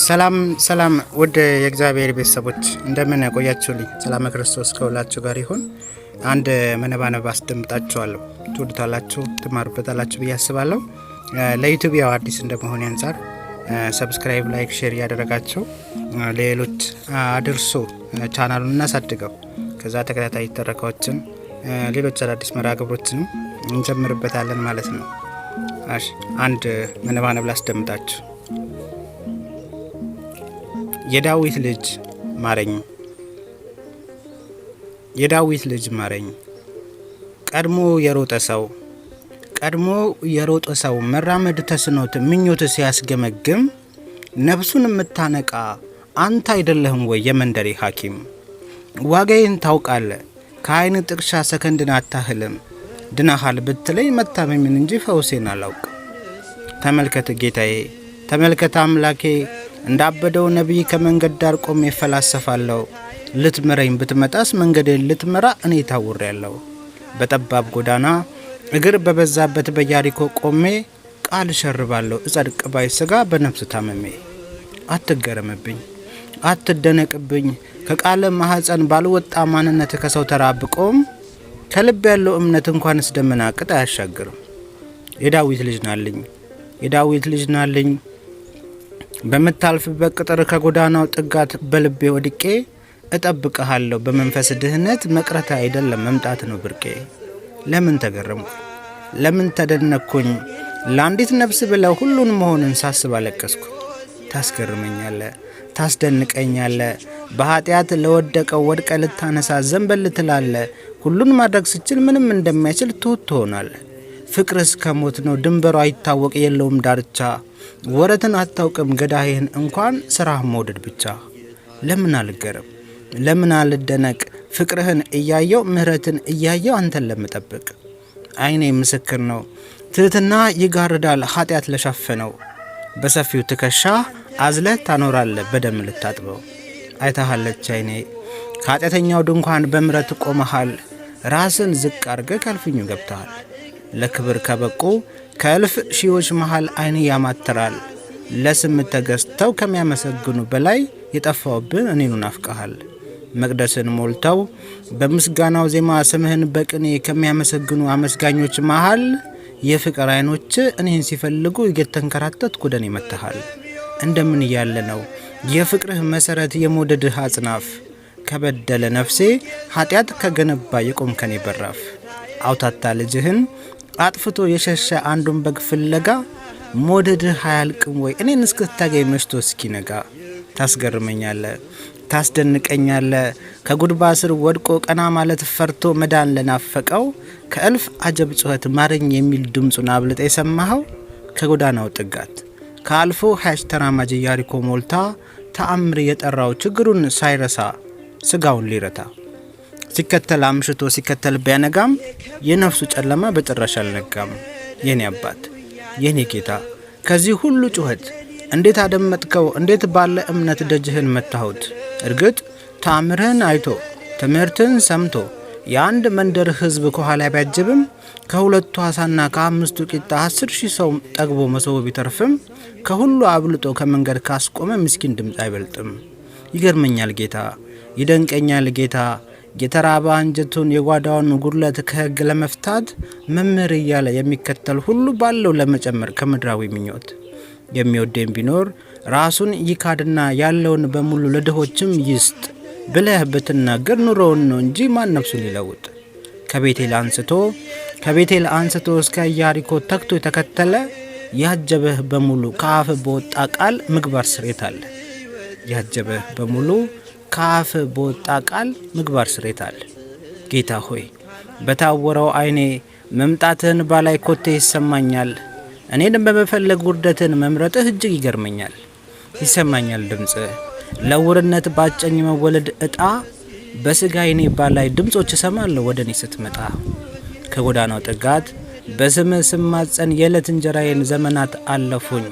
ሰላም ሰላም ውድ የእግዚአብሔር ቤተሰቦች፣ እንደምን ቆያችሁልኝ? ሰላም ክርስቶስ ከሁላችሁ ጋር ይሁን። አንድ መነባነብ አስደምጣችኋለሁ። ትወዱታላችሁ፣ ትማሩበታላችሁ ብዬ አስባለሁ። ለ YouTube ያው አዲስ እንደመሆኔ አንጻር subscribe፣ like፣ share እያደረጋችሁ ሌሎች አድርሶ ቻናሉን እናሳድገው። ከዛ ተከታታይ ትረካዎችን፣ ሌሎች አዳዲስ መርሃ ግብሮችንም እንጀምርበታለን ማለት ነው። እሺ፣ አንድ መነባነብ ላስደምጣችሁ። የዳዊት ልጅ ማረኝ፣ የዳዊት ልጅ ማረኝ። ቀድሞ የሮጠ ሰው፣ ቀድሞ የሮጠ ሰው መራመድ ተስኖት ምኞት ሲያስገመግም ነፍሱን የምታነቃ አንተ አይደለህም ወይ የመንደሬ ሐኪም? ዋጋዬን ታውቃለህ፣ ከአይን ጥቅሻ ሰከንድን አታህልም። ድናሃል ብትለኝ መታመሜን እንጂ ፈውሴን አላውቅ። ተመልከት ጌታዬ፣ ተመልከት አምላኬ፣ እንዳበደው ነቢይ ከመንገድ ዳር ቆሜ እፈላሰፋለሁ። ልትምረኝ ብትመጣስ መንገዴን ልትመራ እኔ ታውሬያለሁ። በጠባብ ጎዳና እግር በበዛበት በያሪኮ ቆሜ ቃል እሸርባለሁ፣ እጸድቅ ባይ ስጋ በነፍስ ታመሜ። አትገረምብኝ፣ አትደነቅብኝ፣ ከቃለ ማኅፀን ባልወጣ ማንነት ከሰው ተራ ብቆም ከልብ ያለው እምነት እንኳንስ ደመና ቅጥ አያሻግርም። የዳዊት ልጅ ናልኝ፣ የዳዊት ልጅ ናልኝ። በምታልፍበት ቅጥር ከጎዳናው ጥጋት በልቤ ወድቄ እጠብቅሃለሁ። በመንፈስ ድህነት መቅረት አይደለም መምጣት ነው ብርቄ። ለምን ተገረምኩ? ለምን ተደነቅኩኝ? ለአንዲት ነፍስ ብለው ሁሉን መሆንን ሳስብ አለቀስኩ። ታስገርመኛለ፣ ታስደንቀኛለ። በኃጢአት ለወደቀው ወድቀ ልታነሳ ዘንበል ትላለ። ሁሉን ማድረግ ስችል ምንም እንደማይችል ትሁት ትሆናለ። ፍቅር እስከ ሞት ነው፣ ድንበሩ አይታወቅ የለውም ዳርቻ። ወረትን አታውቅም ገዳይህን እንኳን ስራህ መውደድ ብቻ። ለምን አልገረም? ለምን አልደነቅ? ፍቅርህን እያየው፣ ምህረትን እያየው አንተን ለምጠብቅ አይኔ ምስክር ነው። ትህትና ይጋርዳል ኃጢአት ለሸፈነው። በሰፊው ትከሻ አዝለህ ታኖራለህ በደም ልታጥበው። አይታሃለች አይኔ፣ ከኃጢአተኛው ድንኳን በምረት ቆመሃል። ራስን ዝቅ አርገህ ከልፍኙ ገብተሃል። ለክብር ከበቁ ከእልፍ ሺዎች መሃል አይን ያማትራል። ለስም ተገዝተው ከሚያመሰግኑ በላይ የጠፋውብን እኔኑ ናፍቀሃል። መቅደስን ሞልተው በምስጋናው ዜማ ስምህን በቅኔ ከሚያመሰግኑ አመስጋኞች መሃል የፍቅር አይኖች እኔን ሲፈልጉ እየተንከራተትኩ ወደ እኔ መጥተሃል። እንደምን እያለ ነው የፍቅርህ መሰረት የመውደድህ አጽናፍ፣ ከበደለ ነፍሴ ኃጢአት ከገነባ የቆምከኔ በራፍ። አውታታ ልጅህን አጥፍቶ የሸሸ አንዱን በግ ፍለጋ መውደድህ አያልቅም ወይ እኔን እስክታገኝ መሽቶ እስኪነጋ? ታስገርመኛለ፣ ታስደንቀኛለ። ከጉድባ ስር ወድቆ ቀና ማለት ፈርቶ መዳን ለናፈቀው ከእልፍ አጀብ ጩኸት ማረኝ የሚል ድምፁን አብልጠ የሰማኸው፣ ከጎዳናው ጥጋት ከአልፎ ሀያች ተራማጅ ኢያሪኮ ሞልታ ተአምር የጠራው ችግሩን ሳይረሳ ስጋውን ሊረታ ሲከተል አምሽቶ ሲከተል ቢያነጋም የነፍሱ ጨለማ በጭራሽ አልነጋም። የኔ አባት፣ የኔ ጌታ፣ ከዚህ ሁሉ ጩኸት እንዴት አደመጥከው? እንዴት ባለ እምነት ደጅህን መታሁት? እርግጥ ተአምርህን አይቶ ትምህርትህን ሰምቶ የአንድ መንደር ሕዝብ ከኋላ ቢያጅብም፣ ከሁለቱ ዓሣና ከአምስቱ ቂጣ 10,000 ሰው ጠግቦ መሶቡ ቢተርፍም፣ ከሁሉ አብልጦ ከመንገድ ካስቆመ ምስኪን ድምፅ አይበልጥም። ይገርመኛል ጌታ፣ ይደንቀኛል ጌታ። የተራበ አንጀቱን የጓዳውን ጉድለት ከሕግ ለመፍታት መምህር እያለ የሚከተል ሁሉ ባለው ለመጨመር ከምድራዊ ምኞት የሚወደኝ ቢኖር ራሱን ይካድና ያለውን በሙሉ ለድሆችም ይስጥ ብለህ ብትናገር ኑሮውን ነው እንጂ ማን ነፍሱን ሊለውጥ? ከቤቴል አንስቶ እስከ ኢያሪኮ ተግቶ የተከተለ ያጀበህ በሙሉ ከአፍ በወጣ ቃል ምግባር ስሬት አለ። ያጀበህ በሙሉ ከአፍ በወጣ ቃል ምግባር ስሬት አለ። ጌታ ሆይ፣ በታወረው ዓይኔ መምጣትህን ባላይ ኮቴ ይሰማኛል። እኔን በመፈለግ ውርደትን መምረጥህ እጅግ ይገርመኛል። ይሰማኛል ድምፅህ ለውርነት ባጨኝ መወለድ እጣ በስጋ ዓይኔ ባላይ ድምጾች እሰማለሁ ወደ እኔ ስትመጣ። ከጎዳናው ጥጋት በስምህ ስማጸን የዕለት እንጀራዬን ዘመናት አለፉኝ።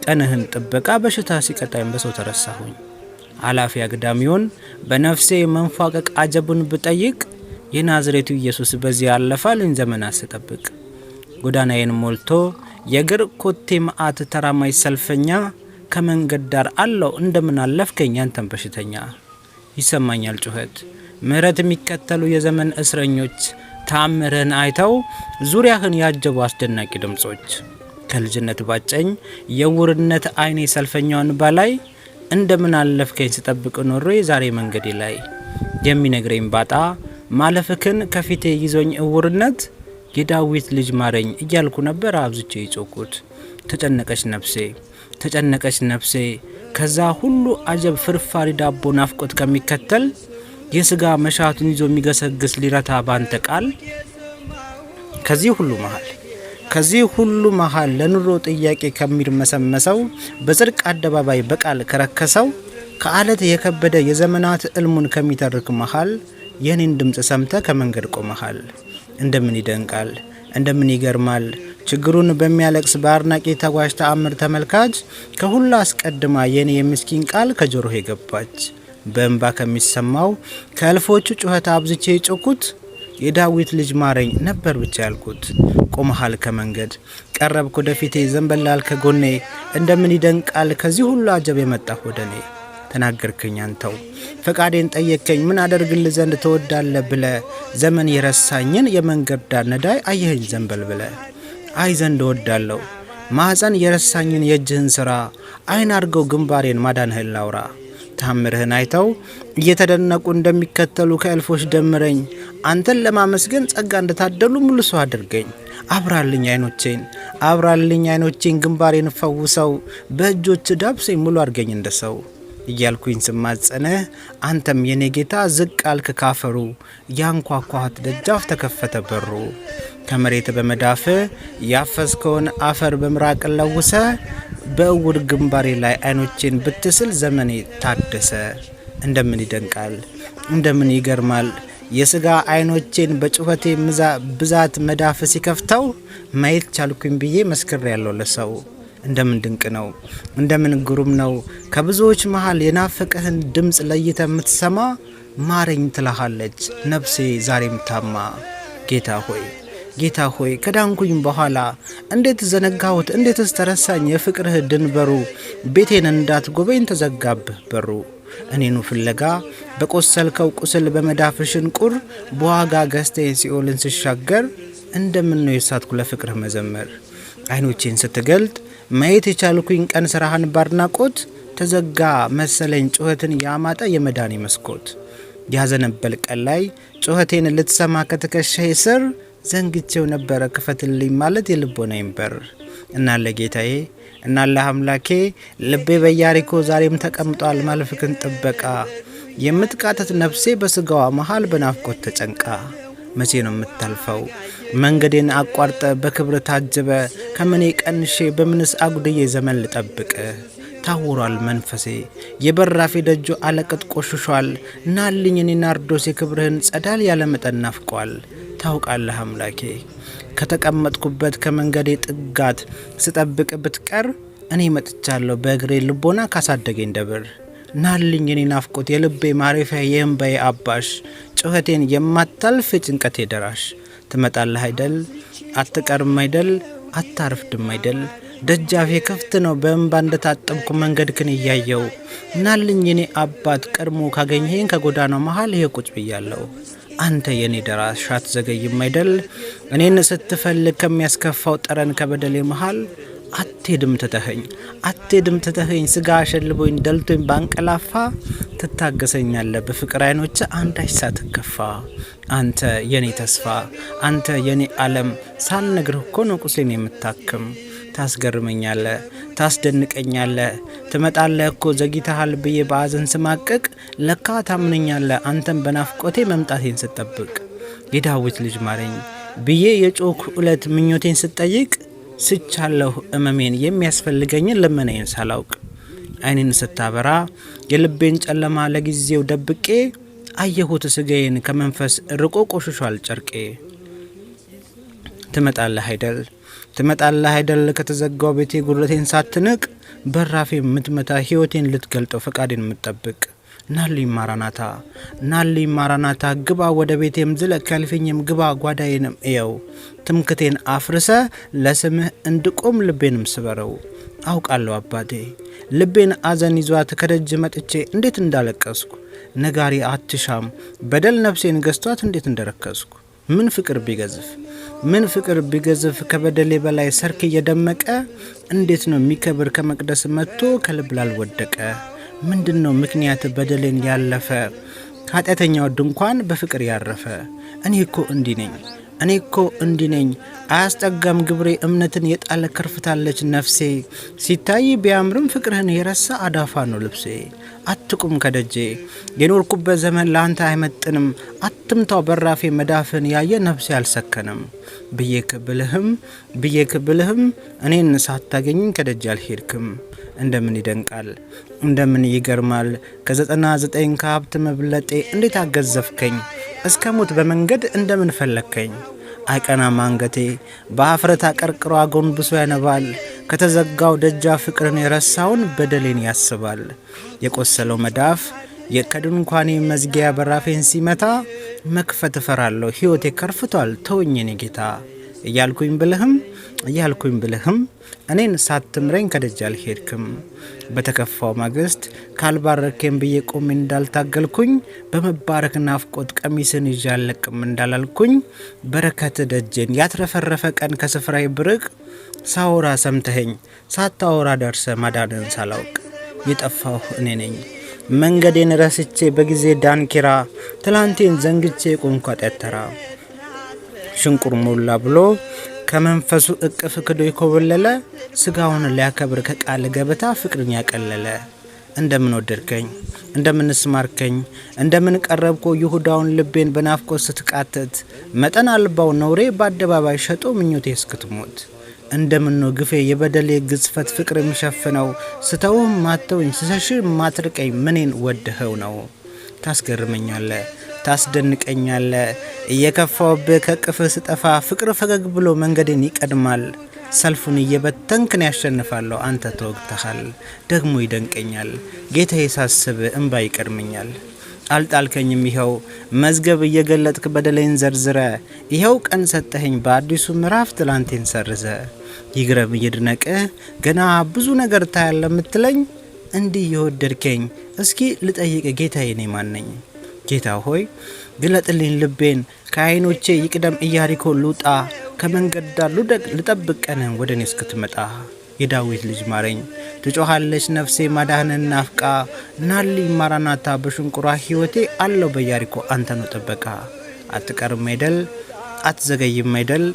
ቀንህን ጥበቃ በሽታ ሲቀጣኝ በሰው ተረሳሁኝ። አላፊ አግዳሚውን በነፍሴ መንፏቀቅ አጀቡን ብጠይቅ የናዝሬቱ ኢየሱስ በዚህ ያለፋልኝ ዘመናት ስጠብቅ። ጎዳናዬን ሞልቶ የእግር ኮቴ መዓት ተራማጅ ሰልፈኛ ከመንገድ ዳር አለው እንደምን አለፍከኝ ያንተን በሽተኛ። ይሰማኛል ጩኸት ምሕረት የሚከተሉ የዘመን እስረኞች፣ ተአምርህን አይተው ዙሪያህን ያጀቡ አስደናቂ ድምጾች። ከልጅነት ባጨኝ የውርነት አይኔ ሰልፈኛውን ባላይ፣ እንደምን አለፍከኝ ስጠብቅ ኖሬ ዛሬ መንገዴ ላይ። የሚነግረኝ ባጣ ማለፍክን ከፊቴ ይዞኝ እውርነት፣ የዳዊት ልጅ ማረኝ እያልኩ ነበር አብዝቼ የጮኩት። ተጨነቀች ነፍሴ፣ ተጨነቀች ነፍሴ፣ ከዛ ሁሉ አጀብ ፍርፋሪ ዳቦ ናፍቆት ከሚከተል፣ የስጋ መሻቱን ይዞ የሚገሰግስ ሊረታ ባንተ ቃል። ከዚህ ሁሉ መሃል፣ ከዚህ ሁሉ መሃል፣ ለኑሮ ጥያቄ ከሚርመሰመሰው፣ በጽድቅ አደባባይ በቃል ከረከሰው፣ ከአለት የከበደ የዘመናት እልሙን ከሚተርክ መሃል የኔን ድምፅ ሰምተ ከመንገድ ቆመሃል። እንደምን ይደንቃል፣ እንደምን ይገርማል! ችግሩን በሚያለቅስ በአድናቂ ተጓዥ ተአምር ተመልካች ከሁሉ አስቀድማ የኔ የምስኪን ቃል ከጆሮህ የገባች። በእንባ ከሚሰማው ከእልፎቹ ጩኸት አብዝቼ የጮኩት የዳዊት ልጅ ማረኝ ነበር ብቻ ያልኩት። ቆመሃል ከመንገድ፣ ቀረብክ ወደፊቴ፣ ዘንበላል ከጎኔ። እንደምን ይደንቃል፣ ከዚህ ሁሉ አጀብ የመጣህ ወደ እኔ። ተናገርከኝ አንተው፣ ፈቃዴን ጠየከኝ፣ ምን አደርግልህ ዘንድ ትወዳለህ ብለ። ዘመን የረሳኝን የመንገድ ዳር ነዳይ አየኸኝ ዘንበል ብለ። አይ ዘንድ እወዳለሁ ማኅፀን የረሳኝን የእጅህን ሥራ፣ አይን አድርገው ግንባሬን ማዳንህን ላውራ። ታምርህን አይተው እየተደነቁ እንደሚከተሉ ከእልፎች ደምረኝ። አንተን ለማመስገን ጸጋ እንደታደሉ ሙሉ ሰው አድርገኝ። አብራልኝ አይኖቼን፣ አብራልኝ አይኖቼን፣ ግንባሬን ፈውሰው፣ በእጆች ዳብሰኝ፣ ሙሉ አድርገኝ እንደ ሰው እያልኩኝ ስማጸንህ አንተም የኔ ጌታ ዝቅ አልክ ካፈሩ፣ ያንኳኳሁት ደጃፍ ተከፈተ በሩ። ከመሬት በመዳፍ ያፈስከውን አፈር በምራቅ ለውሰ በእውር ግንባሬ ላይ አይኖቼን ብትስል ዘመኔ ታደሰ። እንደምን ይደንቃል፣ እንደምን ይገርማል! የስጋ አይኖቼን በጩኸቴ ብዛት መዳፍ ሲከፍተው ማየት ቻልኩኝ ብዬ መስክር ያለው ለሰው። እንደምን ድንቅ ነው፣ እንደምን ግሩም ነው! ከብዙዎች መሃል የናፈቀህን ድምፅ ለይተ የምትሰማ፣ ማረኝ ትልሃለች ነፍሴ ዛሬም ታማ። ጌታ ሆይ፣ ጌታ ሆይ፣ ከዳንኩኝ በኋላ እንዴት ዘነጋሁት? እንዴትስ ተረሳኝ የፍቅርህ ድንበሩ? ቤቴን እንዳትጎበኝ ተዘጋብህ በሩ። እኔኑ ፍለጋ በቆሰልከው ቁስል በመዳፍ ሽንቁር በዋጋ ገዝተኝ ሲኦልን ስሻገር እንደምን ነው የሳትኩ ለፍቅርህ መዘመር? አይኖቼን ስትገልጥ ማየት የቻልኩኝ ቀን ስራህን ባድናቆት፣ ተዘጋ መሰለኝ ጩኸትን ያማጠ የመዳኔ መስኮት። ያዘነበል ቀን ላይ ጩኸቴን ልትሰማ ከትከሻዬ ስር ዘንግቼው ነበረ ክፈትልኝ ማለት የልቦናዬን በር። እናለ ጌታዬ፣ እናለ አምላኬ፣ ልቤ በያሪኮ ዛሬም ተቀምጧል ማለፍክን ጥበቃ፣ የምትቃተት ነፍሴ በስጋዋ መሃል በናፍቆት ተጨንቃ። መቼ ነው የምታልፈው? መንገዴን አቋርጠ በክብር ታጅበ፣ ከምኔ ቀንሼ በምንስ አጉድዬ ዘመን ልጠብቅ? ታውሯል መንፈሴ፣ የበራፌ ደጁ አለቅጥ ቆሽሿል። ናልኝ እኔ ናርዶስ፣ የክብርህን ጸዳል ያለ መጠን ናፍቋል። ታውቃለህ አምላኬ፣ ከተቀመጥኩበት ከመንገዴ ጥጋት ስጠብቅ ብትቀር እኔ መጥቻለሁ በእግሬ ልቦና ካሳደገኝ ደብር። ናልኝ የኔ ናፍቆት፣ የልቤ ማረፊያ፣ የእምባዬ አባሽ፣ ጩኸቴን የማታልፍ የጭንቀቴ ደራሽ። ትመጣለህ አይደል? አትቀርም አይደል? አታርፍድም አይደል? ደጃፌ ክፍት ነው በእንባ እንደታጠብኩ መንገድክን እያየው። ናልኝ የኔ አባት፣ ቀድሞ ካገኘኸኝ ከጎዳናው መሀል ይሄ ቁጭ ብያለሁ። አንተ የኔ ደራሽ አትዘገይም አይደል? እኔን ስትፈልግ ከሚያስከፋው ጠረን ከበደሌ መሃል አትሄድም ትተኸኝ፣ አትሄድም ትተኸኝ። ስጋ አሸልቦኝ ደልቶኝ ባንቀላፋ ትታገሰኛለህ በፍቅር አይኖች አንዳች ሳትከፋ። አንተ የኔ ተስፋ፣ አንተ የኔ ዓለም፣ ሳልነግርህ እኮ ነው ቁስሌን የምታክም። ታስገርመኛለህ፣ ታስደንቀኛለህ። ትመጣለህ እኮ ዘግይተሃል ብዬ በአዘን ስማቅቅ ለካ ታምነኛለህ አንተን በናፍቆቴ መምጣቴን ስጠብቅ። የዳዊት ልጅ ማረኝ ብዬ የጮክ ዕለት ምኞቴን ስጠይቅ ስቻለሁ እመሜን የሚያስፈልገኝን ልመናዬን ሳላውቅ። አይኔን ስታበራ የልቤን ጨለማ ለጊዜው ደብቄ አየሁት ስጋዬን ከመንፈስ ርቆ ቆሽሿል ጨርቄ። ትመጣለህ አይደል? ትመጣለህ አይደል? ከተዘጋው ቤቴ ጉድለቴን ሳትንቅ በራፌ የምትመታ፣ ህይወቴን ልትገልጠው ፈቃዴን የምትጠብቅ። ናልኝ ማራናታ፣ ናልኝ ማራናታ፣ ግባ ወደ ቤቴም ዝለቅ፣ ከልፍኝም ግባ፣ ጓዳዬንም እየው። ትምክቴን አፍርሰ ለስምህ እንድቆም ልቤንም ስበረው። አውቃለሁ አባቴ፣ ልቤን አዘን ይዟት ከደጅ መጥቼ እንዴት እንዳለቀስኩ፣ ነጋሪ አትሻም በደል ነፍሴን ገዝቷት እንዴት እንደረከስኩ። ምን ፍቅር ቢገዝፍ፣ ምን ፍቅር ቢገዝፍ ከበደሌ በላይ ሰርክ እየደመቀ፣ እንዴት ነው የሚከብር ከመቅደስ መጥቶ ከልብ ላልወደቀ? ምንድን ነው ምክንያት በደሌን ያለፈ፣ ከኃጢአተኛው ድንኳን በፍቅር ያረፈ? እኔ እኮ እንዲህ ነኝ፣ እኔ እኮ እንዲህ ነኝ፣ አያስጠጋም ግብሬ፣ እምነትን የጣለ ከርፍታለች ነፍሴ። ሲታይ ቢያምርም ፍቅርህን የረሳ አዳፋ ነው ልብሴ። አትቁም ከደጄ፣ የኖርኩበት ዘመን ለአንተ አይመጥንም። አትምታው በራፌ መዳፍን ያየ ነፍሴ አልሰከንም። ብዬክ ብልህም፣ ብዬክ ብልህም እኔን ሳታገኝኝ ከደጄ አልሄድክም። እንደምን ይደንቃል፣ እንደምን ይገርማል፣ ከ99 ከሀብት መብለጤ እንዴት አገዘፍከኝ? እስከ ሞት በመንገድ እንደምን ፈለግከኝ? አይቀናም አንገቴ፣ በሀፍረት አቀርቅሮ አጎንብሶ ያነባል። ከተዘጋው ደጃፍ ፍቅርን የረሳውን በደሌን ያስባል። የቆሰለው መዳፍ ከድንኳኔ መዝጊያ በራፌን ሲመታ፣ መክፈት እፈራለሁ፣ ሕይወቴ ከርፍቷል፣ ተወኝ የኔ ጌታ። እያልኩኝ ብልህም፣ እያልኩኝ ብልህም እኔን ሳትምረኝ ከደጅ አልሄድክም። በተከፋው ማግስት ካልባረኬም ብዬ ቆሜ እንዳልታገልኩኝ፣ በመባረክ ናፍቆት ቀሚስን ይዤ አልለቅም እንዳላልኩኝ፣ በረከት ደጄን ያትረፈረፈ ቀን ከስፍራዬ ብርቅ፣ ሳወራ ሰምተኸኝ ሳታወራ ደርሰ ማዳንን ሳላውቅ የጠፋሁ እኔ ነኝ። መንገዴን ረስቼ በጊዜ ዳንኪራ፣ ትላንቴን ዘንግቼ የቆምኩ ኃጢአት ተራ። ሽንቁር ሞላ ብሎ ከመንፈሱ እቅፍ ክዶ የኮበለለ፣ ስጋውን ሊያከብር ከቃል ገበታ ፍቅርን ያቀለለ። እንደምን ወደድከኝ፣ እንደምን ስማርከኝ፣ እንደምን ቀረብኮ ይሁዳውን ልቤን በናፍቆት ስትቃትት፣ መጠን አልባው ነውሬ በአደባባይ ሸጦ ምኞቴ እስክትሞት። እንደምን ነው ግፌ የበደሌ ግዝፈት ፍቅር የሚሸፍነው? ስተውህ ማተውኝ፣ ስሸሽ ማትርቀኝ ምኔን ወድኸው ነው? ታስገርመኛለ፣ ታስደንቀኛለ። እየከፋውብህ ከቅፍህ ስጠፋ ፍቅር ፈገግ ብሎ መንገዴን ይቀድማል። ሰልፉን እየበተንክን ያሸንፋለሁ አንተ ተወግተሃል። ደግሞ ይደንቀኛል ጌታዬ፣ ሳስብ እምባ ይቀድመኛል። አልጣልከኝም፣ ይኸው መዝገብ እየገለጥክ በደሌን ዘርዝረ፣ ይኸው ቀን ሰጠኸኝ በአዲሱ ምዕራፍ ትላንቴን ሰርዘ። ይግረም ይድነቅህ፣ ገና ብዙ ነገር ታያለ የምትለኝ፣ እንዲህ የወደድከኝ እስኪ ልጠይቅ ጌታዬ፣ እኔ ማን ነኝ? ጌታ ሆይ ግለጥልኝ ልቤን፣ ከዓይኖቼ ይቅደም ኢያሪኮ ልውጣ፣ ከመንገድ ዳር ልውደቅ ልጠብቅ ቀንህን ወደ እኔ እስክትመጣ። የዳዊት ልጅ ማረኝ፣ ትጮኻለች ነፍሴ ማዳህንን ናፍቃ። ናልኝ ማራናታ፣ በሽንቁሯ ሕይወቴ አለው በኢያሪኮ አንተ ነው ጥበቃ። አትቀርም አይደል፣ አትዘገይም አይደል፣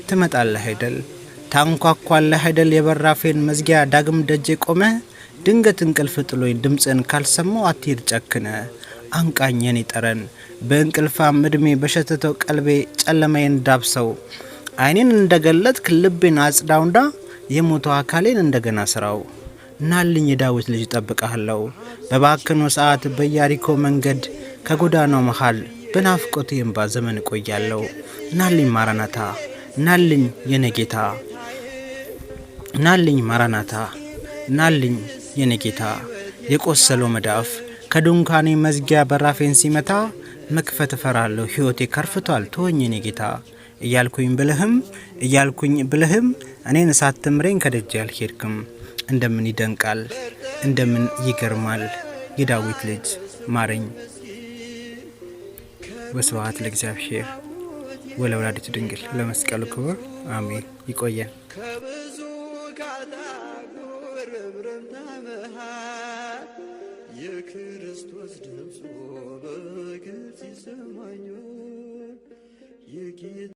ትመጣለህ አይደል፣ ታንኳኳለህ አይደል የበራፌን መዝጊያ ዳግም ደጄ ቆመ። ድንገት እንቅልፍ ጥሎኝ ድምፅን ካልሰማው አትሄድ ጨክነ። አንቃኝ የኔ ጠረን፣ በእንቅልፋም እድሜ በሸተተው ቀልቤ ጨለማዬን ዳብሰው። ዓይኔን እንደገለጥክ ልቤን አጽዳውንዳ የሞተው አካሌን እንደገና ስራው። ናልኝ የዳዊት ልጅ እጠብቅሃለሁ፣ በባከኖ ሰዓት በኢያሪኮ መንገድ ከጎዳናው መሃል በናፍቆቴ እምባ ዘመን እቆያለሁ። ናልኝ ማራናታ፣ ናልኝ የኔ ጌታ፣ ናልኝ ማራናታ፣ ናልኝ የኔ ጌታ። የቆሰለው መዳፍ ከድንኳኔ መዝጊያ በራፌን ሲመታ፣ መክፈት እፈራለሁ፣ ሕይወቴ ከርፍቷል፣ ተወኝ የኔ ጌታ። እያልኩኝ ብልህም፣ እያልኩኝ ብልህም እኔን ሳትምረኝ ከደጅ አልሄድክም። እንደምን ይደንቃል፣ እንደምን ይገርማል፣ የዳዊት ልጅ ማረኝ። ወስብሐት ለእግዚአብሔር ወለወላዲቱ ድንግል ለመስቀሉ ክቡር አሜን። ይቆየን። ከብዙ ካታጉርምርምታ መሃል የክርስቶስ ድምፁ በግልጽ ይሰማኛል። የጌታ